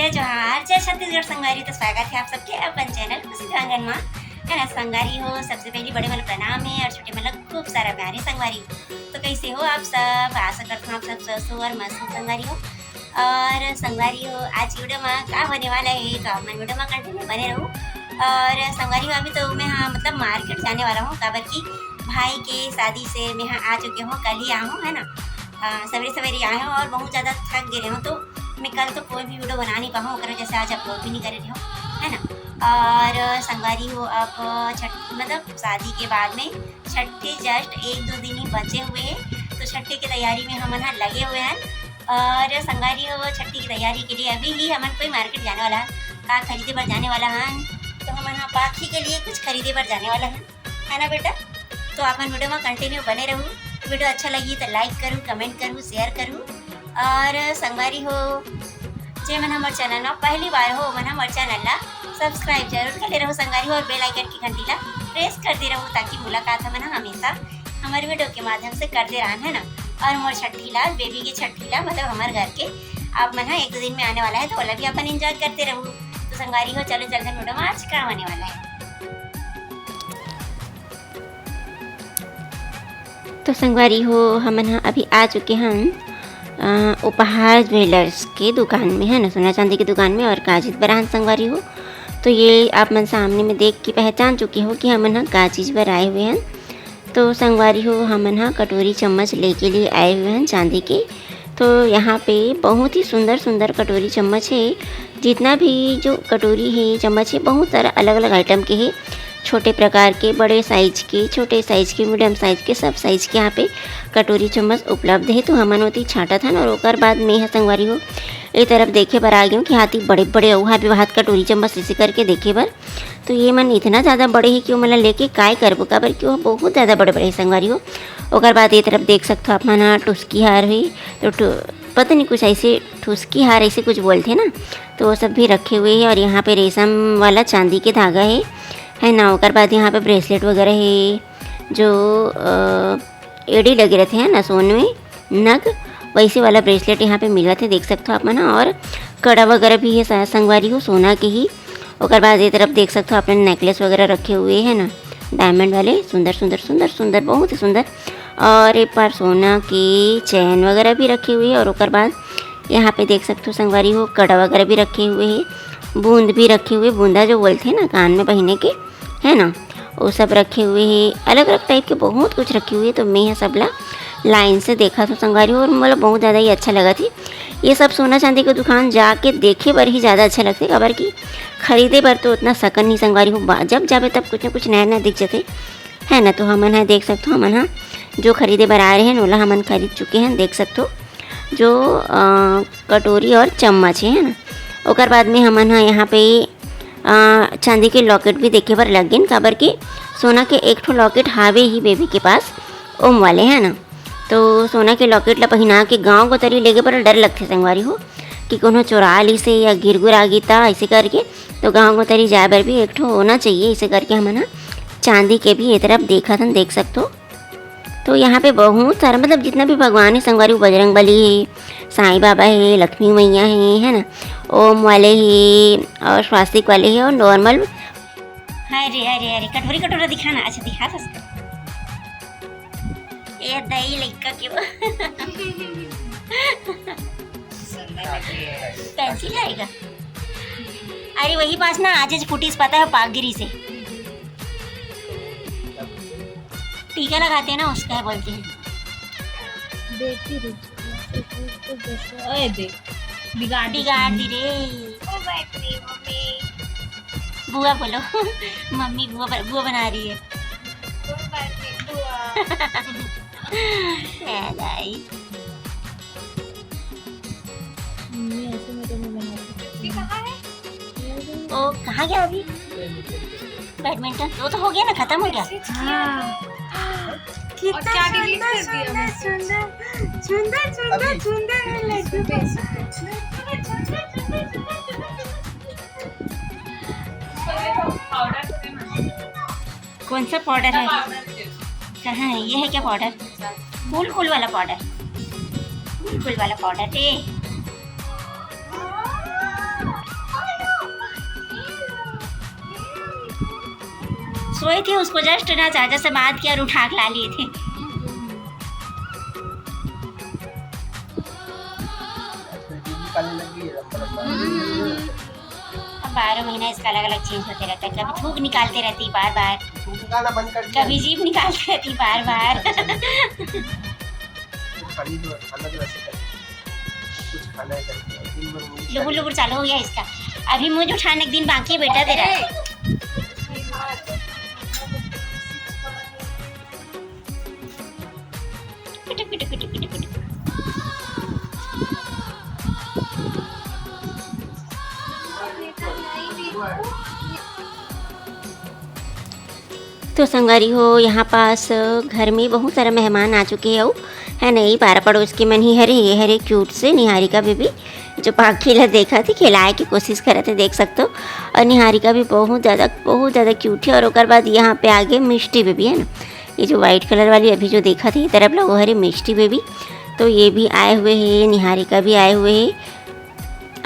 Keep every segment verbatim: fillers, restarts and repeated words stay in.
जय जोहार, जय छत्तीसगढ़ संगवारी। तो स्वागत है आप सबके अपन चैनल खुशी के आंगन मा, है ना संगवारी हो। सबसे पहली बड़े मन ला प्रणाम है और छोटे मन ला खूब सारा प्यार है संगवारी। तो कैसे हो आप सब? आशा करता हूँ आप सब स्वस्थ हो और मस्त हो संगवारी हो। और संगवारी हो, आज की वीडियो में का होने वाला है, तो आप मन वीडियो में कंटिन्यू बने रहू। और संगवारी हो, अभी तो मैं, हाँ, मतलब मार्केट जाने वाला हूँ, काबर की भाई के शादी से मैं, हाँ, आ चुके हूँ, कल ही आया हूँ, है ना। हाँ, सवेरे सवेरे आया हूँ और बहुत ज़्यादा थक गए हूँ, तो मैं कल तो कोई भी वीडियो बना नहीं पाऊँ, ओकर वजह से आज अपलोड भी नहीं करे रहे हूँ, है ना। और संगवारी हो, अब छठ, मतलब शादी के बाद में छठी just एक दो दिन ही बचे हुए हैं, तो छठी की तैयारी में हमन ह लगे हुए हैं। और संगवारी हो, छठी की तैयारी के लिए अभी ही हमन कोई मार्केट जाने वाला है, का खरीदे बर जाने वाला है, तो हमन ह पाखी के लिए कुछ खरीदे बर जाने वाला है, है ना बेटा? तो आप मन वीडियो में कंटिन्यू बने रहू। वीडियो अच्छा लगी तो लाइक करू, कमेंट करू, शेयर करू। और संगवारी हो, जे मन हमर चैनल में पहली बार हो, मन हमर चैनल ला सब्सक्राइब जरूर कर ले रहू संगवारी हो, और बेल आइकन की घंटी ला प्रेस कर दे रहू, ताकि मुलाकात हमन ह हमेशा हमर वीडियो के माध्यम से करते रहन, है ना। और मोर छठी ला, बेबी के छठी ला, मतलब हमर घर के, आप मन ह एक दो दिन में आने वाला है, तो ओला भी अपन एंजॉय करते रहू। तो संगवारी हो, चलो चलते वीडियो में आज का होने वाला है। तो संगवारी हो, हमन ह अभी आ चुके हन, अ, उपहार ज्वेलर्स के दुकान में, है ना, सोना चांदी की दुकान में, और का चीज बर आए हन संगवारी हो। तो ये आप मन सामने में देख के पहचान चुके हो कि हमन ह का चीज बर आए हुए हन। तो संगवारी हो, हमन ह कटोरी चम्मच लेके लिए आए हुए हन चांदी के। तो यहाँ पे बहुत ही सुंदर सुंदर कटोरी चम्मच है। जितना भी जो कटोरी है, चम्मच है, बहुत सारा अलग अलग आइटम के है, छोटे प्रकार के, बड़े साइज के, छोटे साइज के, मीडियम साइज के, सब साइज के यहाँ पे कटोरी चम्मच उपलब्ध है। तो हमन ओती छांटत हन और ओकर बाद में ह संगवारी हो, ए तरफ देखे बर आ गए हूँ कि हाथी बड़े बड़े अउ हाथ भी हाथ कटोरी चम्मच इसे करके देखे बर। तो ये मन इतना ज़्यादा बड़े है कि वो मन ला लेके काय करबो, काबर कि वो बहुत ज़्यादा बड़े बड़े है संगवारी हो। ओकर बाद ये तरफ देख सकथो आप मन ह टुस्की हार है, तो टु-, पता नहीं कुछ ऐसे ठुसकी हार ऐसे कुछ बोलते हैं ना, तो वो सब भी रखे हुए हैं। और यहाँ पे रेशम वाला चांदी के धागा है, है ना। ओकर बाद यहाँ पे ब्रेसलेट वगैरह है, जो, अ, एड़ी लगे रहते हैं ना सोन में नग, वैसे वाला ब्रेसलेट यहाँ पे मिलत है, देख सकते हो आप मन ह। और कड़ा वगैरह भी है सा-, संगवारी हो, सोना के ही। ओकर बाद ये तरफ देख सकते हो आप मन नेकलेस वगैरह रखे हुए हैं ना, डायमंड वाले, सुंदर सुंदर सुंदर सुंदर, बहुत ही सुंदर। और एक बार सोना के चैन वगैरह भी रखे हुए हैं। और ओकर बाद यहाँ पे देख सकते हो संगवारी हो, कड़ा वगैरह भी रखे हुए हैं, बूंद भी रखे हुए, बूंदा जो बोलते हैं ना कान में पहने के, है ना, वो सब रखे हुए हैं, अलग अलग टाइप के बहुत कुछ रखे हुए हैं। तो मैं ह सबला लाइन से देखा था संगवारी हो, और मोला बहुत ज़्यादा ही अच्छा लगा थी। ये सब सोना चांदी के दुकान जाके देखे बर ही ज़्यादा अच्छा लगथे, काबर कि खरीदे बर तो उतना सकन नहीं संगवारी हो, बा-, जब जाबे तब कुछ ना कुछ नया नया दिख जाथे, है ना। तो हमन ह देख सकथो, हमन ह जो खरीदे बर आए रहे, ओला हमन खरीद चुके हैं, देख सकथो। जो, अ, कटोरी और चम्मच है, है ना। ओकर बाद में हमन ह यहाँ पे, अ, चांदी के लॉकेट भी देखे बर लग गेन, काबर के सोना के एक ठो लॉकेट हावे ही बेबी के पास, ओम वाले, है ना। तो सोना के लॉकेट ला पहिना के गाँव कोतरी लेगे बर डर लगथे संगवारी हो, कि कोनो चोरा लिसे या गिर गुर आ गी ता, ऐसे करके। तो गाँव कोतरी जाए बर भी एक ठो होना चाहिए, ऐसे करके हमन ह चांदी के भी ये तरफ देखत हन, देख सकथो। तो यहाँ पे बहुत सारा, मतलब जितना भी भगवान है संगवारी, वो बजरंग बली है, साईं बाबा है, लक्ष्मी मैया है, है ना, ओम वाले है और स्वास्तिक वाले है और नॉर्मल। हाय रे, हाय रे, हाय रे, कटोरी कटोरा दिखाना। अच्छा, दिखा सकते। ए दई लइका के वो। पेंसिल आएगा। अरे वही पास ना आज फुटीज पता है पागगिरी से टीका लगाते हैं ना, उसका है बोलते हैं। बेटी रुक जा, ओए देख, बिगाड़ दी बिगाड़ दी रे। कोई बात नहीं मम्मी। बुआ बोलो। मम्मी बुआ ब-, बुआ बना रही है। कोई बात नहीं बुआ। ए दाई। मम्मी ऐसे में तो नहीं बनाती। ये कहाँ है? ओ, कहाँ गया अभी? बैडमिंटन। वो तो हो गया ना, खत्म हो गया। हाँ। कितना सुंदर, सुंदर, सुंदर, सुंदर, सुंदर, सुंदर है लड्डू। कौन सा पाउडर है? कहाँ है? ये है क्या पाउडर? कूल कूल वाला पाउडर, कूल कूल वाला पाउडर। ए, सोए थे, उसको just ना चाचा से बात किया और उठा के ला लिए थे। अब बारह महीना इसका अलग अलग चेंज होते रहता है। कभी थूक निकालते रहती बार बार, कभी जीभ निकालते रहती बार बार। लुबुर लुबुर चालू हो गया इसका। अभी मुझे उठाने के दिन बाकी है बेटा तेरा। तो संगवारी हो, यहाँ पास घर में बहुत सारा मेहमान आ चुके हैं, है ना। ये पारा पड़ोस के मन ही हरे, ये हरे क्यूट से निहारिका बेबी, जो पाखी ला देखा थी, खिलाए की कोशिश करत है, देख सकते हो। और निहारिका भी बहुत ज़्यादा, बहुत ज़्यादा क्यूट है। और ओकर बाद यहाँ पे आगे मिष्टी बेबी, है ना, ये जो वाइट कलर वाली अभी जो देखा थी तरफ ला, वो हरे मिष्टी बेबी। तो ये भी आए हुए हैं, निहारिका भी आए हुए हैं।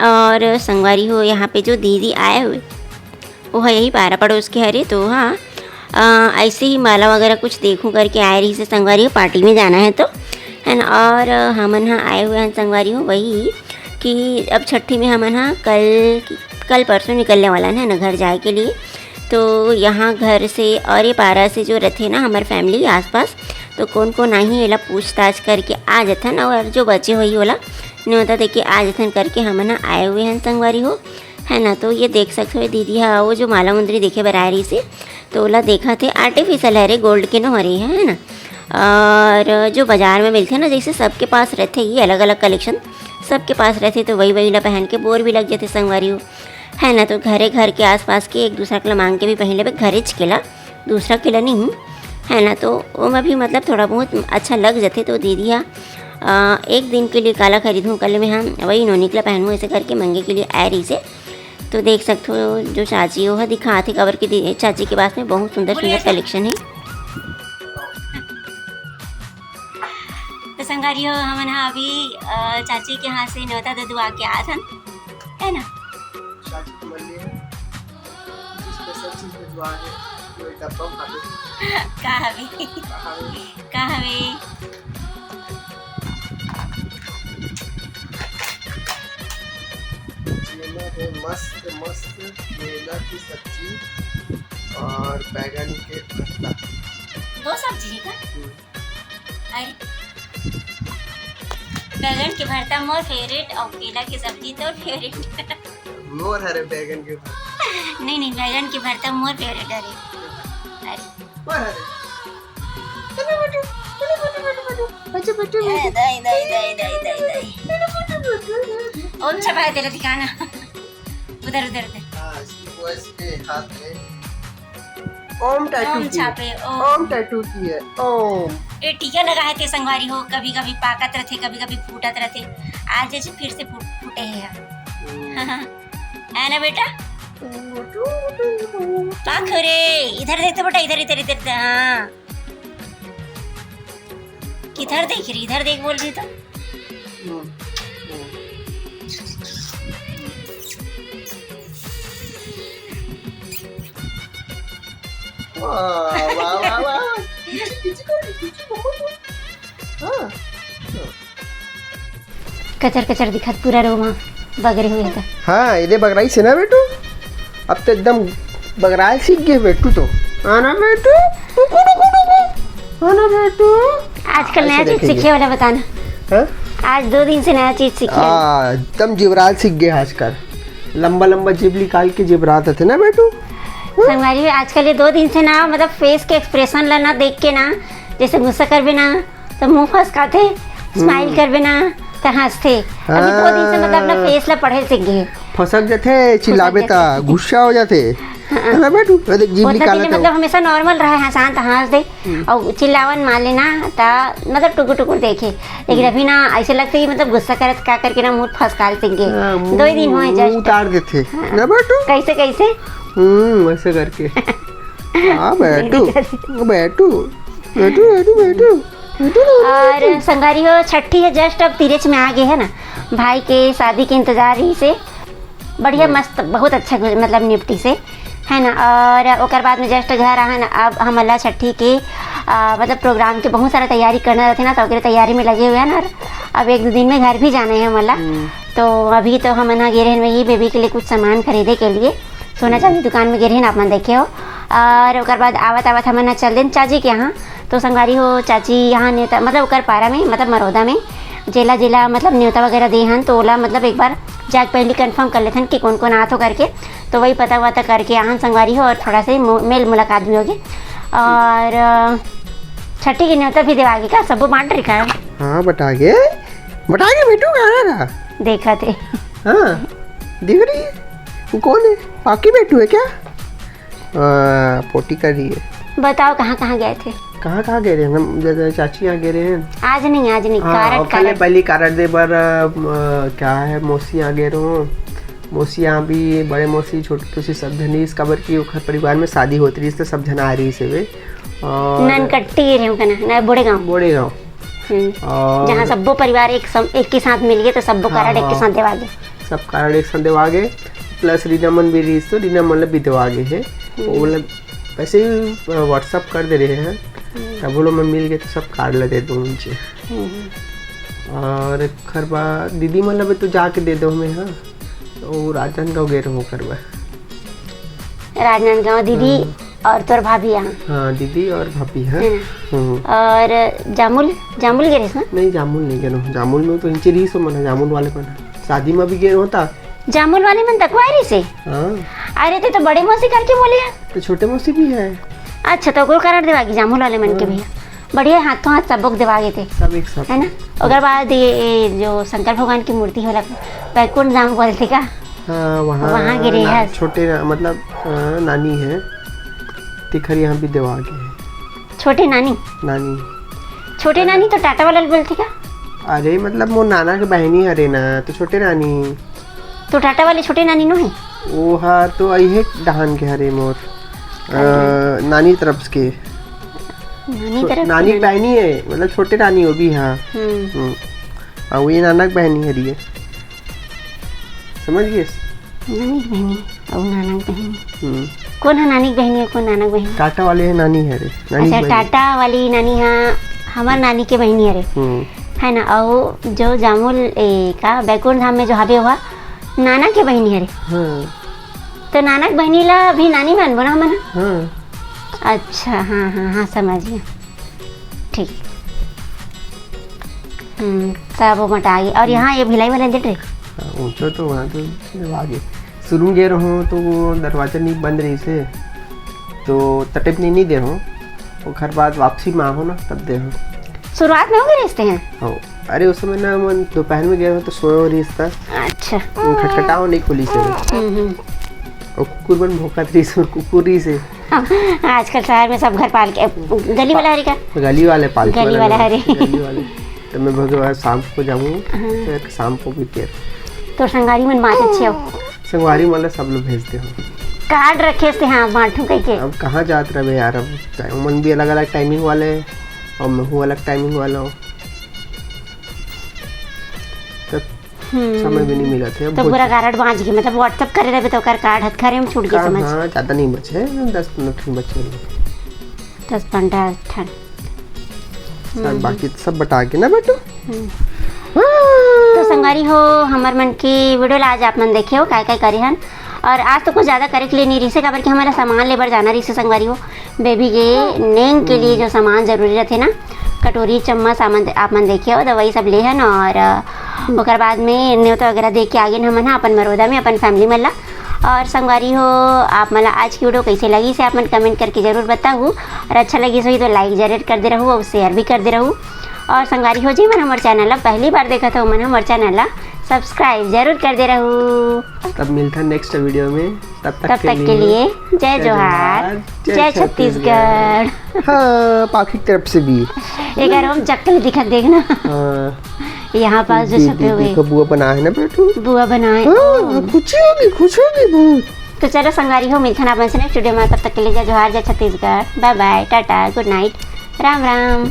और संगवारी हो, यहाँ पे जो दीदी आए हुए, वो है यही पारा पड़ोस के हरे। तो हाँ, अ, ऐसे ही माला वगैरह कुछ देखूँ करके आए रही से संगवारी हो, पार्टी में जाना है तो, है ना। और हमन हा आए हुए हैं संगवारी हो, वही कि अब छट्ठी में हमन हा कल, कल परसों निकलने वाला है ना घर जाए के लिए। तो यहाँ घर से और ये पारा से जो रहते ना हमारे फैमिली आसपास, तो कौन कौन आई है, एला पूछताछ करके आ जथन, और जो बचे होई ओला न्योता देके आ जथन करके हमन ह आए हुए हन संगवारी हो, है ना। तो ये देख सकते हो दीदी हा वो जो माला मुंदरी देखे बर आए रही से, तो ओला देखा थे, आर्टिफिशियल हरे, गोल्ड के नो हरे, है ना। और जो बाजार में मिलते ना, जैसे सबके पास रहते ये अलग अलग कलेक्शन, सबके पास रहते, तो वही वही ला पहन के बोर भी लग जाते संगवारी हो, है ना। तो घरे घर के आसपास के एक दूसरा के ला मांग के भी पहन लेबे, घरेच के ला, दूसरा के ला नहीं, है ना। तो ओमा भी मतलब थोड़ा बहुत अच्छा लग जाते। तो दीदी हा, अ, एक दिन के लिए काला खरीदूँ, कल में हम वही नोनी के ला पहनूँ, ऐसे करके मंगे के लिए आए रही से। तो देख सकते हो जो चाची वो है दिखाते, काबर के दी-, चाची के पास में बहुत सुंदर सुंदर कलेक्शन है। तो संगवारी हो, हमन हा अभी, अ, चाची के यहाँ से न्योता दे दुआ के आत हन, है ना। चाची के मंदिर है, जिसमें सब चीज भिजवा है, वो डब्बा में खाते थे। का हवे? का हवे? का हवे? जेमा है मस्त मस्त केला की सब्जी और बैगन के भरता। दो सब्जी है का? हम्म। अरे, बैगन के भरता मोर फेवरेट और केला के सब्जी तो फेवरेट। मोर हरे बैगन के भरता। नहीं, नहीं, बैगन के भरता मोर फेवरेट हरे। अरे। मोर हरे। चलो बेटू, चलो बेटू, बेटू, बेटू। अच्छा, बेटू, ए, बेटू। दाई, दाई, दाई, दाई, दाई, दाई। चलो बेटू, बेटू, बेटू। और अच्छा भाई तेरा ठिकाना। उधर, उधर, उधर। हाँ, इसकी वॉइस के हाथ में ओम टैटू ओम की है। छापे, ओम। ओम टैटू की है, ओम। ये टीका लगा है ते संगवारी हो, कभी-कभी पाकत रहते, कभी-कभी फूटत रहते। आज जैसे फिर से फूट, फूटे हैं। हम्म। है ना बेटा? पाखो रे, इधर देख तो बेटा, इधर, इधर, इधर, हाँ। किधर देख रही, इधर देख बोल रही तो। वाह, वाह, वाह, वाह। खींची, खींची, खींची, खींची, मम्मा को। हाँ। कचर कचर दिखत पूरा रोमा बगरे हुए था। हाँ, इधर बगराई से ना बेटू, अब तो एकदम बगराल सीख गए बेटू तो। आना बेटू, टुकु, टुकु, टुकु। आना बेटू। आजकल नया ऐसे चीज देखेंगे। सीखे वाला बताना। हाँ? आज दो दिन से नया चीज सीखे। हाँ, एकदम जीवराल सीख गए आजकल। लंबा लंबा जीभ निकाल के जीवरात थे ना बेटू। हाँ? संगवारी, आजकल ये दो दिन से ना, मतलब, फेस के एक्सप्रेशन ला ना देख के ना, जैसे गुस्सा करबे ना, तो मुंह फसकाथे, स्माइल हम्म। करबे ना, तो हंसथे। अभी दो दिन से, मतलब, अपना हाँ। फेस ला पढ़े सीख गए। फसक जाथे, चिल्लाबे फसक ता जाथे। गुस्सा हो जाथे। हाँ। है ना बेटू? वो देख, जीभ वो तो निकाला चीजें, था। मतलब, हमेशा नॉर्मल रहे, हाँ, शांत हंस दे। हम्म। और चिल्लावन मान लेना, ता, मतलब, टुकुर टुकुर देखे। लेकिन हम्म। अभी ना, ऐसे लगते कि, मतलब, गुस्सा करत का करके ना, मुंह फसकाल सीख गए। हाँ, दो ही दिन हुए मुंह just। उतार देथे। हाँ। ना बेटू? कैसे, कैसे? हम्म, ऐसे करके। हाँ, बेटू। बेटू। बेटू, बेटू, बेटू। और संगवारी हो, छठी है, just अब तीरेच में आ गए है ना, भाई के शादी के इंतजार ही से बढ़िया, हम्म। मस्त, बहुत अच्छा गुज-, मतलब निपटी से। है ना। और ओकर बाद में just घर आहन, अब हमन ला छट्ठी के, अ, मतलब program के बहुत सारा तैयारी करना रहथे ना, तो ओकरे तैयारी में लगे हुए हन। और अब एक दो दिन में घर भी जाना है हमन ला। हम्म। तो अभी तो हमन ह गे रहेन वही baby के लिए कुछ सामान खरीदे के लिए, सोना चांदी दुकान में गे रहेन, आप मन देखे हो। और ओकर बाद आवत आवत हमन ह चल देन चाची के यहाँ। तो संगवारी हो, चाची यहाँ नेवता, मतलब ओकर पारा में, मतलब मरोदा में, जेला जेला मतलब नेवता वगैरह दे हन, तो ओला मतलब एक बार जाके पहली confirm कर लेथन कि कौन कौन आत हो करके। तो वही पता वता करके आहन संगवारी हो, और थोड़ा से मु-, मेल मुलाकात भी होगी। और अ, छट्ठी के नेवता भी देवागे का, सबो बांट रखा है। हाँ, बटागे, बटागे बेटू, कहाँ रहा? देखा थे। हाँ, दिख रही है। वो कौन है? पाकी बेटू है क्या? हाँ, पोटी कर रही है। बताओ, कहाँ कहाँ गए थे? कहाँ कहाँ गए रहे हम? जैसे चाची यहाँ गए रहे हैं। आज नहीं, आज नहीं, हाँ, कारड, और कल कारड। पहली कारड दे बर, अ, म-, क्या है, मौसी यहाँ गए रहो। मौसी यहाँ भी, बड़े मौसी, छोटी मौसी, सब झनीस, काबर कि ओखर परिवार में शादी होत रहिस, तो सब झन आए रहिस हवे। और ननकट्टी गे रहे हो कना, ना, बड़े गाँव। बड़े गाँव। हम्म। और जहाँ सब्बो परिवार एक सम-, एक के साथ मिल गए, तो सब्बो हाँ, कारड एक के हाँ। साथ देवागे। सब कारड एक साथ देवागे, plus रीना मन भी रहिस, तो रीना मन ला भी देवागे है। हम्म। वो लोग वैसे ही, अ, WhatsApp कर दे रहे हैं, हम्म। तब वो लोग में मिल गए, तो सब कारड ला दे दो उनसे। हम्म। और खरबा दीदी मन ला भी तो जाके दे दो हमें, हाँ। तो राजनांदगांव गए रहो खरबा। राजनांदगांव दीदी हाँ। और तोर भाभी यहाँ। हाँ, दीदी और भाभी, हाँ। है ना? हम्म। और जामुल, जामुल गे रहिस ना? नहीं, जामुल नहीं गे रहो। जामुल में तो हिंचे रहिस हो मना, जामुल वाले मन। शादी में भी गे रहो था। जामुल वाले मन तकवाए रहिस हे? हाँ। अरे, ते तो बड़े मौसी करके बोले है। तो छोटे मौसी भी है। अच्छा, तो ओकरो कारड देवागे जामुल वाले मन के हाँ। भैया। बढ़िया, हाथों हाथ सबो के देवागे थे। सब एक साथ। है ना? ओकर बाद ये, ये जो शंकर भगवान की मूर्ति होला, बैकुंठ धाम बोलथे का? हाँ, वहाँ वहाँ गिरे ना, है। छोटे ना, मतलब, अ, नानी है, तिखर यहाँ भी देवागे है। छोटे नानी? नानी। छोटे नानी तो टाटा वाला बोलथे का? अरे, मतलब, मोर नाना के बहिनी हरे ना, तो छोटे नानी। तो टाटा वाली छोटे नानी नो है? वो हा तो अइहे डहान के हरे मोर, अ, अरे। नानी तरफ के। नानी छो-, तरफ नानी के के नानी। बहिनी है, मतलब, छोटे नानी वो भी, हाँ। हम्म। हम्म। और ये नाना के बहिनी हरी है, समझ गए? नानी के बहिनी और नाना के बहिनी। हम्म। कौन है नानी के बहिनी और कौन नाना के बहिनी? टाटा वाले है नानी हरे, नानी अच्छा, के बहिनी। टाटा वाली नानी, हाँ, हमार नानी के बहिनी हरे। हम्म। है ना, और जो जामुल, ए, का बैकुंठ धाम में जो हवे हुआ, नाना के बहिनी हरे। हाँ। तो नाना के बहिनी ला भी नानी मानबो ना हमन? हाँ। अच्छा, हाँ, हाँ, हाँ, समझ गया। ठीक। हम्म, तब वो मटा गई। और यहाँ ये भिलाई वाला देख रहे? हाँ, ऊंचा तो वहाँ तो जब आगे शुरू में गए रहो तो वो दरवाजा नहीं बंद रही से, तो तटेप नहीं, नहीं दे रहो। ओखर बाद वापसी में आहो ना, तब दे हो। शुरुआत में हो गए रिहिस तें? हो। अरे, उस समय ना, मन दोपहर में गए हो तो सोए हो रिहिस था। अच्छा। वो खटखटाओ नहीं खुली से। हम्म, हम्म। और कुकुर मन भौंकत रिहिस, कुकुर रिहिस हे। आजकल शहर में सब घर पाल के, गली वाला हरे का? गली वाले पालतू गली वाला वाला हरे। गली वाले। तो मैं भगवान शाम को जाऊँ, हाँ। फिर शाम को भी तेर। तो संगवारी मन बात अच्छे हो? संगवारी मन ला सब लोग भेज दे हो। कार्ड रखे से, हाँ, बांटू कह के। अब कहाँ जात रहे यार, अब टाइम, मन भी अलग-अलग टाइमिंग वाले हैं और मैं हूँ अलग टाइमिंग वाला हूँ। तो हम्म। समय भी नहीं मिला था। तो पूरा कार्ड बांच गए, मतलब WhatsApp करे रहे तो ओकर कार्ड हथखरे में छूट गए, कार्ड, समझ। हाँ, ज़्यादा नहीं बचे हैं, दस पन्द्रह ठन बचे हैं। दस पन्द्रह ठन। सर, हम्म। बाकी तो सब बटा के ना बेटू। हम्म। हाँ। तो संगवारी हो, हमर मन के वीडियो ला आज आप मन देखे हो, काय काय करे हन। और आज तो कुछ ज़्यादा करे के लिए नहीं रहिसे, काबर कि हमर सामान ले बर जाना रहिसे संगवारी हो। बेबी के नेंग के लिए जो सामान जरूरी रहथे ना, कटोरी, चम्मच, सामान आप मन देखे हो, तो वही सब ले हन। और, अ, ओकर बाद में नेवता वगैरह दे के आ गेन हमन ह अपन मरोदा में, अपन फैमिली मन ला। और संगवारी हो, आप मन ला आज की वीडियो कैसे लगिस हे, आप मन कमेंट करके जरूर बताहू। और अच्छा लगिस होही तो लाइक जरूर कर दे रहू और शेयर भी कर दे रहू। और संगवारी हो, जी मन हमर चैनल ला पहली बार देखत हो, मन हमर चैनल ला सब्सक्राइब जरूर कर दे रहू। तब मिलता नेक्स्ट वीडियो में, तब तक तब के तक के लिए लिए जय जय जोहार, जोहार, जय जय छत्तीसगढ़। छत्तीसगढ़। हाँ, पाखी की तरफ से भी। एक बार हम चक्कल दिखत देखना। हाँ। यहाँ पास जो दे-, छपे दे-, हुए। देखो, बुआ बना है ना बेटू? बुआ बनाए। हाँ, ओ। खुशी होगी, खुश होगी बहुत। तो चलो संगवारी हो, मिलथन आप मन से नेक्स्ट वीडियो में। तब तक के लिए जय जोहार, जय छत्तीसगढ़, बाय बाय, टाटा, गुड नाइट, राम राम।